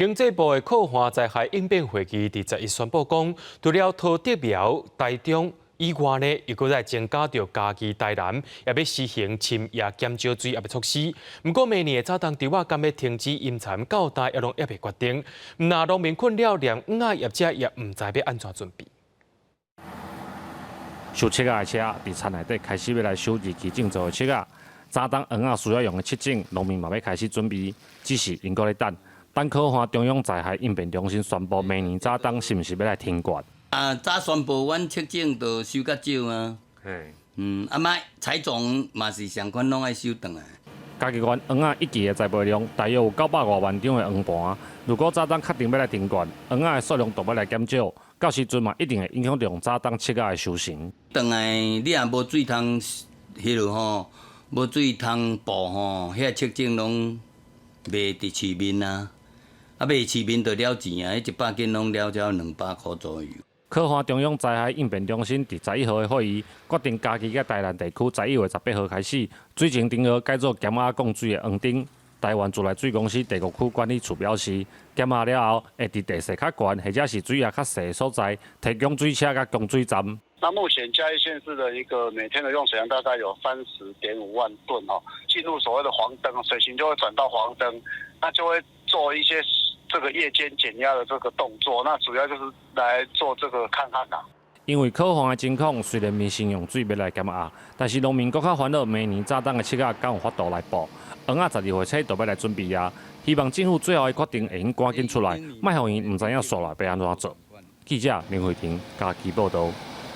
經濟部的洘旱災害應變會議佇十一宣布講，除了桃竹苗、台中以外呢，又閣再增加著嘉義、台南，也欲實行深夜減少水壓的措施。毋過明年的早冬稻仔敢欲停止淹田，到今也攏猶未決定。毋但農民困擾，連魚仔業者也毋知欲按怎準備。收粟仔的車佇田內底開始欲來收二期種植的粟仔。早冬魚仔需要用的粟種，農民嘛欲開始準備，只是𪜶閣咧等。等洘旱中央災害應變中心宣布，明年早冬是毋是欲來停灌？啊，早宣布，阮粟種就收較少啊。啊嘛採種嘛是相款，攏愛收轉來。嘉義縣魚仔一季的栽培量大約有900外萬張的魚盤。如果早冬確定欲來停灌，魚仔的數量就欲來減少，到時陣嘛一定會影響著早冬粟仔的收成。轉來你若無水通彼落吼，無水通補吼，遐粟種攏賣佇市面啊。啊，賣市面就了錢啊，彼100斤攏了才200箍左右。洘旱中央災害應變中心佇11號的會議，決定嘉義佮台南地區11月18號開始，水情燈號改做減壓供水的黃燈。台灣自來水公司第五區管理處表示，減壓了後，會佇地勢較懸或者是水壓較細的所在，提供水車佮供水站。那目前嘉義縣市的一個每天的用水量大概有30.5萬噸哦，進入所謂的黃燈，水情就會轉到黃燈，那就會做一些這個夜間減壓的這個動作，那主要就是來做這個抗旱啦。因為洘旱的情況，雖然民生用水欲來減壓，但是農民閣較煩惱，明年早冬的粟仔敢有法度來補？魚仔12月初就欲來準備啊！希望政府最後的決定會用趕緊出來，莫予𪜶毋知影煞落欲按怎做。記者林慧婷嘉義報導。